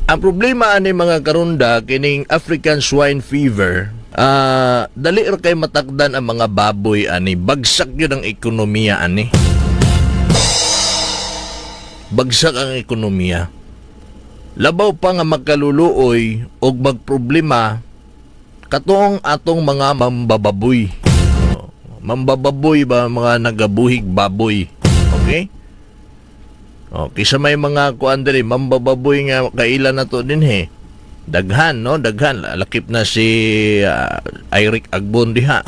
Ang problema ani, mga karunda, kining African swine fever, dali ra kay matakdan ang mga baboy ani, bagsak yun ang ekonomiya ani. Bagsak ang ekonomiya. Labaw pa nga magkaluluoy og magproblema katong atong mga mambababoy. Oh, mambababoy ba, mga nagabuhig baboy. Okay? Oh, kisa may mga kuan diri, mambababoy nga kaila na to din he. Daghan, no? Daghan. Lakip na si Eric Agbon diha.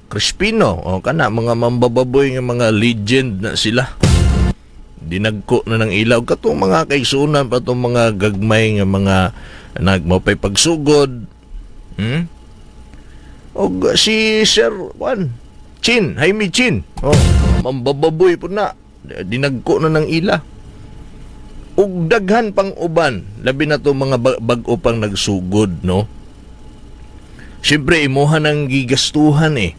Crispino, oh, kana mga mambababoy nga mga legend na sila. Dinagko na ng ilaw katong mga kaigsunan pa tong mga gagmay nga mga nagmapay pagsugod. Og si Sir Juan Chin, Jaime Chin. Oh, mambababoy po na. Dinagko na ng ila. Ug daghan pang uban, labi na to mga bag-o pang nagsugod, no? Siyempre, imuha nang gigastuhan eh.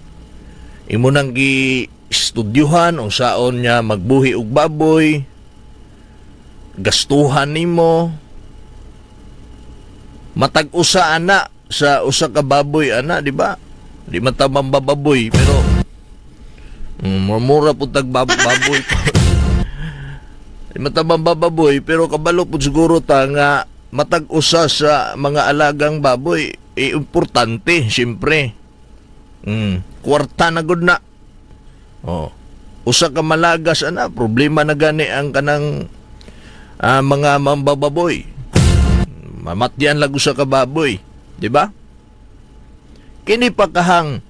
Imo nang gi-estudyuhan unsaon niya magbuhi og baboy. Gastuhan nimo. Matag usa ana sa usa ka baboy ana, di ba? Di man ta mambababoy, pero mura pud tag baboy. Di man ta mambababoy, pero kabalo pud siguro ta nga matag usa sa mga alagang baboy eh, importante siyempre. Kwarta na gud na. Oh. Usa ka malagas ana, problema na gani ang kanang mga mambababoy. Mamatyan lang usa ka baboy, di ba? Kini pa kahang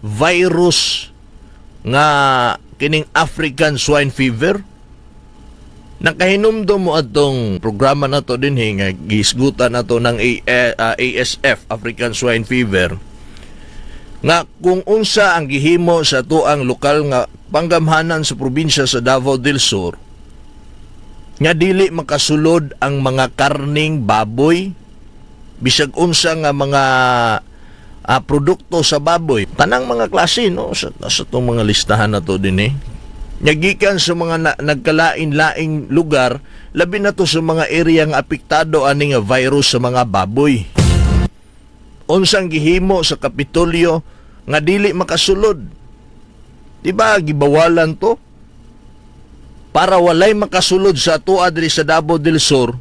virus nga kining African swine fever. Nakahinumdom mo atong programa na to din nga gisgutan na to ng ASF, African Swine Fever, nga kung unsa ang gihimo sa tuang lokal nga panggamhanan sa probinsya sa Davao del Sur nga dili makasulod ang mga karning baboy, bisag unsa nga mga produkto sa baboy, tanang mga klase, no, sa tong mga listahan na to din eh. Nya gikan sa mga nagkalain-laing lugar, labi na to sa mga area nga apektado ani nga virus sa mga baboy. Unsang gihimo sa Kapitolyo nga dili makasulod? Di ba gibawalan to para walay makasulod sa atoa diri sa Davao del Sur?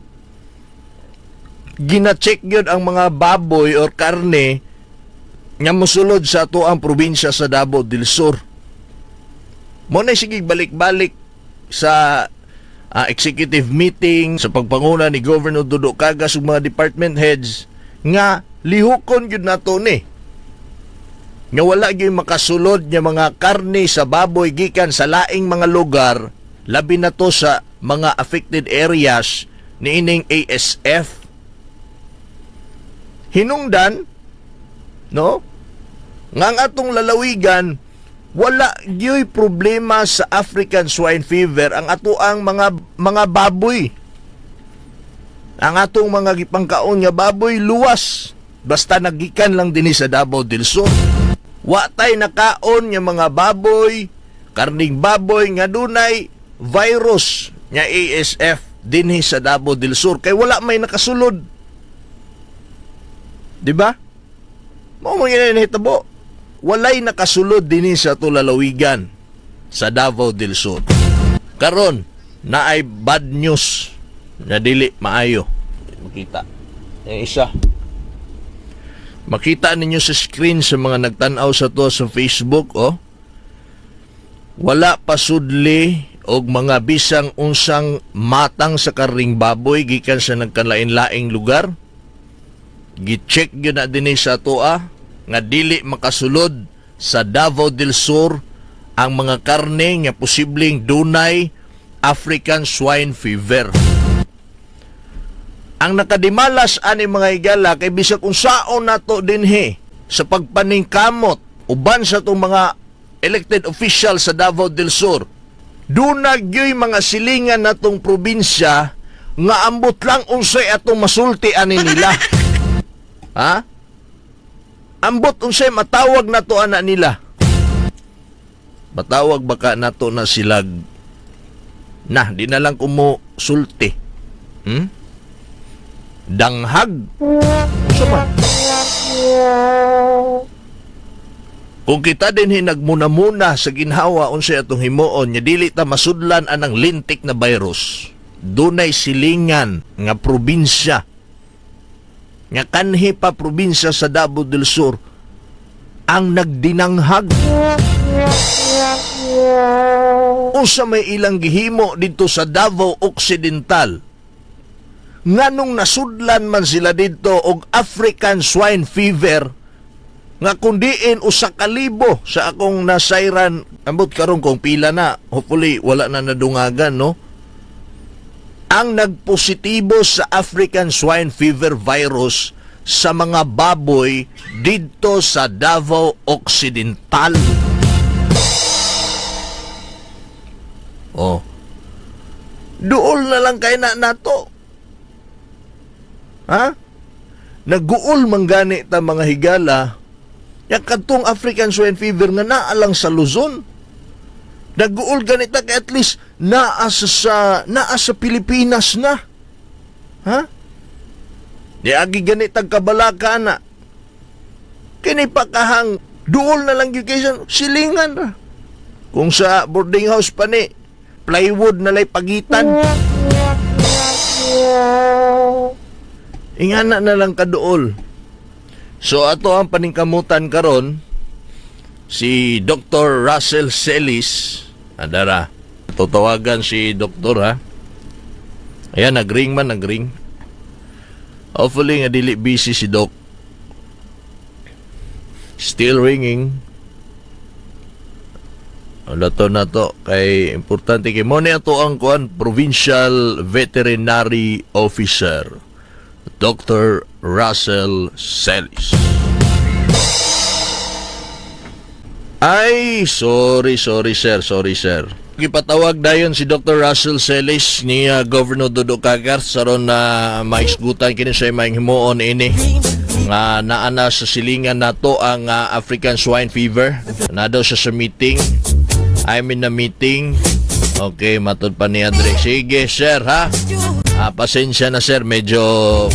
Gina-check yun ang mga baboy or karne nga mosulod sa atoang probinsya sa Davao del Sur. Mo na sige balik-balik sa executive meeting sa pagpanguna ni Governor Dudo Cagas ug mga department heads nga lihukon gyud nato ni nga wala gyud makasulod nga mga karne sa baboy gikan sa laing mga lugar, labi na to sa mga affected areas niining ASF. Hinungdan, no, nga ang atong lalawigan wala gyoy problema sa African swine fever, ang atoang mga baboy, ang atong mga gipangkaon nga baboy luwas basta nagikan lang dinhi sa Davao del Sur. Wa tay nakaon nga mga baboy, karning baboy nga dunay virus nga ASF dinhi sa Davao del Sur kay wala may nakasulod, di ba? Mao man gyud nahitabo, walay nakasulod dinhi sa ato lalawigan sa Davao del Sur. Karon, naay bad news na dili maayo. Makita. Yung isa. Makita ninyo sa screen sa mga nagtan-aw sa to sa Facebook, oh. Wala pa sudli og mga bisang unsang matang sa karning baboy gikan sa nagkalain-laing lugar. Gi-check gyud na dinhi sa atoa nga dili makasulod sa Davao del Sur ang mga karne nga posibleng dunay African swine fever. Ang nakadimalas ani, mga higala, kay bisag unsaon nato dinhi sa pagpaningkamot uban sa itong mga elected official sa Davao del Sur, duna gyoy mga silingan natong probinsya nga ambot lang unsay atong masulti ani nila. Ha? Ambot unsay matawag nato ana nila. Matawag baka nato na silag na di na lang ko mo sulti. Danghag. Unsa man? Kung kita din nagmuna-muna sa ginhawa unsay atong himuon nga dili ta masudlan anang lintik na virus. Dunay silingan nga probinsya nga kanhi pa probinsya sa Davao del Sur ang nagdinanghag. Unsa may ilang gihimo didto sa Davao Occidental? Nganong nasudlan man sila didto og African Swine Fever nga kundiin 1,000 sa akong nasayran, ambot karon kung pila na, hopefully wala na nadungagan, no, ang nagpositibo sa African Swine Fever virus sa mga baboy didto sa Davao Occidental. Oh. Duol na lang kay na nato. Ha? Naguol man gani ta, mga higala, ya kadtong African Swine Fever nga naa lang sa Luzon. Naguol gani ta kay at least naa sa Pilipinas na. Ha? Di agi gani tag kabalaka na. Kini pa kahang duol na lang gyud kay silingan ra. Kung sa boarding house pa ni, plywood na lay pagitan. Ingana na lang kaduol. So ato ang paningkamutan karon si Dr. Russell Celis. Adara. Tutawagan si Doktor, ha. Ayan, nagring man, nagring. Hopefully nga dili busy si Doc. Still ringing. Wala to na to kay importante kay mo ni ato ang kuan, Provincial Veterinary Officer Dr. Russell Celis. Ay, sorry, sorry, sir, sorry, sir. Gipatawag dayon si Dr. Russell Celis ni Governor Dodo Cagar saron na maisgutan kini sa may himuon ini nga naa na sa silingan nato ang African Swine Fever. Na daw siya sa meeting. I'm in a meeting. Okay, matod pa ni Andre. Sige, sir, ha? Ah, pasensya na, sir, medyo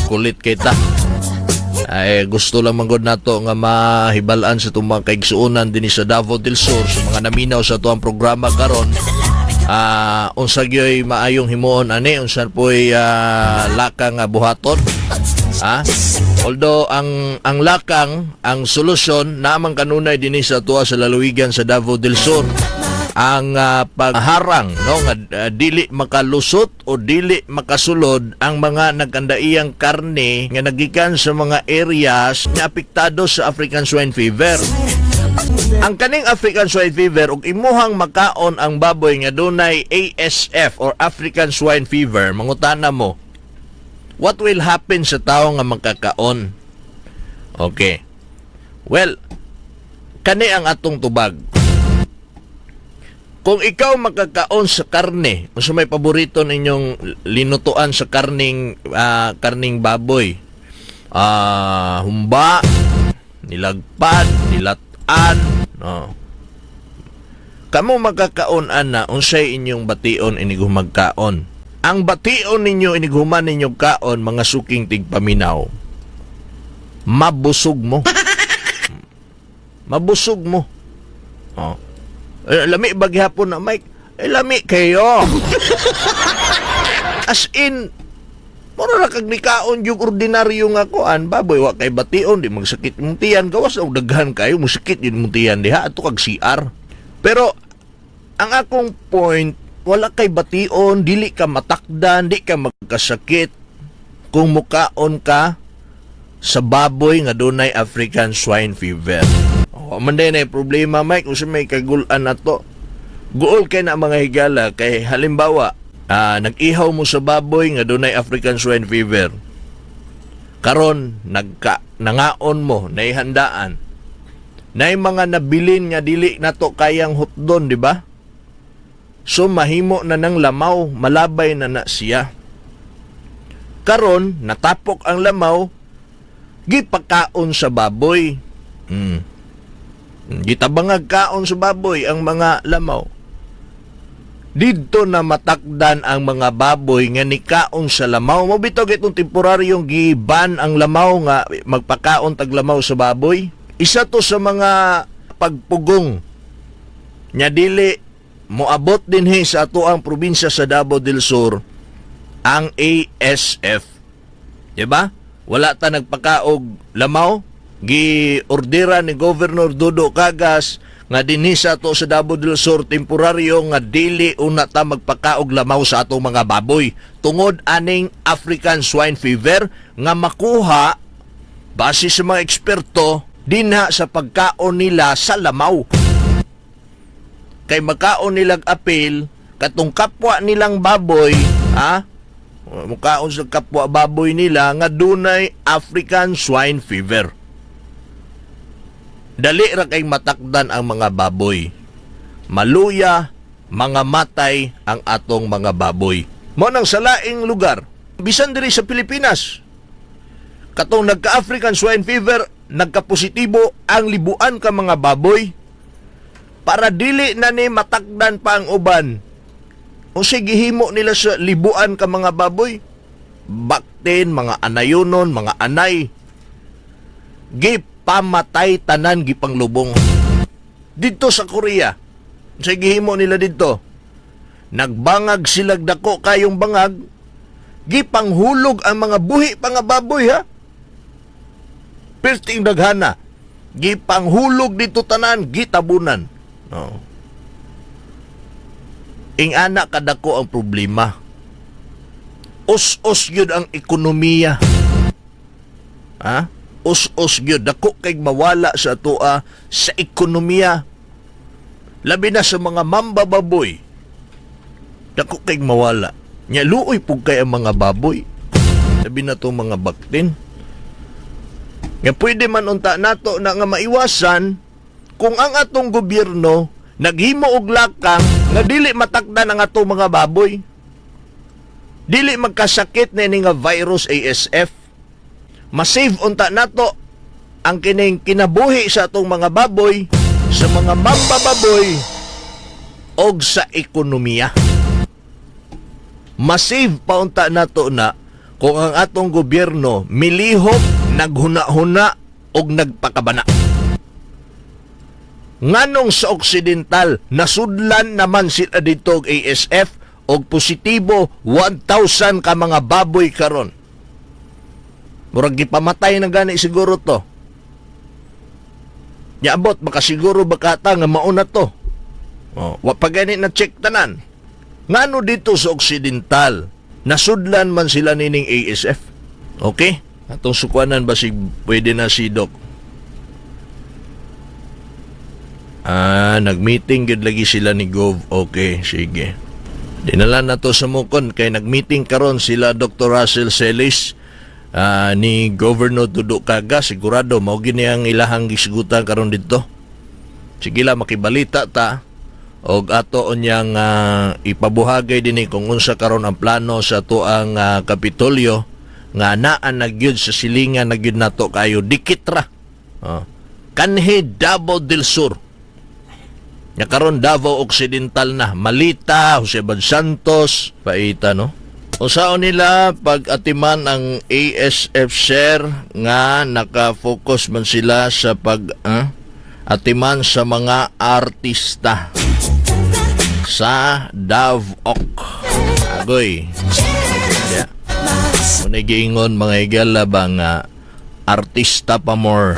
kulit kita. Ay, gusto lang manggod nato nga mahibalaan sa itong mga kaigsuonan din sa Davao del Sur, sa mga naminaw sa atuang programa karon. Ah, unsa gyoy maayong himuon ani, unsa po'y lakang nga buhaton. Ha? Although ang lakang, ang solusyon naman kanunay dinhi sa tuwa sa lalawigan sa Davao del Sur ang pagharang, no, nga dili makalusot o dili makasulod ang mga nagkandaiyang karne nga nagikan sa mga areas nga apektado sa African Swine Fever. Ang kaning African Swine Fever, ug imuhang makaon ang baboy nga dunay ASF or African Swine Fever, mangutana mo, what will happen sa tao nga magkakaon? Okay. Well, kani ang atong tubag. Kung ikaw makakaon sa karne, unsa may paborito ninyong linutuan sa karning baboy? Ah, humba, nilagpad, nilatan, no. Kamo magkakaon ana, unsay inyong bation inig magkaon? Ang bation ninyo inig human ninyo kaon, mga suking tigpaminaw, mabusog mo. Mabusog mo. Oh. Eh, lami ba gihapon na, Mike? Eh, lami kayo. As in, mura ra kag nikaon yung ordinaryo nga kuan, baboy, wa kay bation, di magsakit imong tiyan, gawas og daghan kayo, musakit yun imong tiyan diha, ato kag CR. Pero, ang akong point, wala kay bation, dili ka matakdan, di ka magkasakit kung mukaon ka sa baboy nga dunay African Swine Fever. Oh, man din ay problema, Mike, kung sa may kagulan na to. Guol kay na, mga higala, kay halimbawa, nag-ihaw mo sa baboy nga dunay African Swine Fever. Karon nagka nangaon mo, naihandaan. Nay mga nabilin nga dili nato kayang hutdon, di ba? So mahimo na ng lamaw, malabay na na siya. Karon natapok ang lamaw, gipakaon sa baboy. Gitabangag kaon sa baboy ang mga lamaw. Didto na matakdan ang mga baboy nga nikaon sa lamaw. Mao bitaw itong temporaryong giban ang lamaw nga magpakaon tag lamaw sa baboy. Isa to sa mga pagpugong nya dili moabot dinhi sa atoang probinsya sa Davao del Sur ang ASF. Diba? Wala ta nagpakaog lamaw. Gi-ordera ni Governor Dudo Cagas nga dinhi sa ato sa Davao del Sur, temporaryo nga dili una ta magpakaog lamaw sa atong mga baboy tungod aning African Swine Fever nga makuha, base sa mga eksperto, dinha sa pagkaon nila sa lamaw, kay makaon nilang apil katong kapwa nilang baboy, ha, mukaon sa kapwa baboy nila nga dunay African Swine Fever. Dali ra kay matakdan ang mga baboy, maluya, mga matay ang atong mga baboy. Mo nang sa laing lugar, bisan diri sa Pilipinas, katong nagka-African Swine Fever, nagkapositibo ang libuan ka mga baboy, para dili na ni matakdan pa ang uban, unsay gihimo nila sa libuan ka mga baboy? Baktin, mga anayonon, mga anay, gipamatay tanan, gipanglubong. Dito sa Korea, unsay gihimo nila dito? Nagbangag sila, dako kayong bangag, gipanghulog ang mga buhi pa nga baboy, ha, perting daghana, gipanghulog dito tanan, gitabunan, no? Ing-ana kadako ang problema. Us-us gyud ang ekonomiya, ha. Us-us gyud, dako kay mawala sa atoa sa ekonomiya, labi na sa mga mambababoy. Dako kay mawala nya. Luoy pug kay ang mga baboy, labi na tong mga baktin nga pwede man unta nato na nga maiwasan kung ang atong gobyerno naghimo og lakang nga dili matakdan ang atong mga baboy, dili magkasakit na ini nga virus ASF. Masave unta nato ang kining kinabuhi sa atong mga baboy, sa mga mambababoy og sa ekonomiya. Masave pa unta nato na kung ang atong gobyerno milihok, naghuna-huna og nagpakabana. Nganong sa Occidental nasudlan naman sila dito og ASF og positibo 1,000 ka mga baboy karon? Murag gipamatay na gani siguro to. Yaabot makasiguro bakata nga mauna to. Oh, wa pa gani na check tanan. Ngano dito sa Occidental nasudlan man sila nining ASF? Okay? Atong sukwanan ba si pwede na si Doc? Ah, nag-meeting gid lagi sila ni Gov. Okay, sige. Dinala na to sa mukon kay nag-meeting karon sila Dr. Russell Celis ni Governor Dudo Cagas. Sigurado mao gini ang ilahang gisgutan karon didto. Sige lang, makibalita ta og ato unyang ipabuhagay dinhi kung unsa karon ang plano sa tuang Kapitolyo nga naa na gyud sa silingan na gyud nato kayo, dikit ra. Oh. Kanhi Davao del Sur. Nya karon Davao Occidental na, Malita, Jose Abad Santos, paita, no. Usaon nila pag-atiman ang ASF, sir, nga naka-focus man sila sa pag atiman sa mga artista sa Davok. Agoy. Yeah. Muna giingon, mga higala ba, nga artista pa more.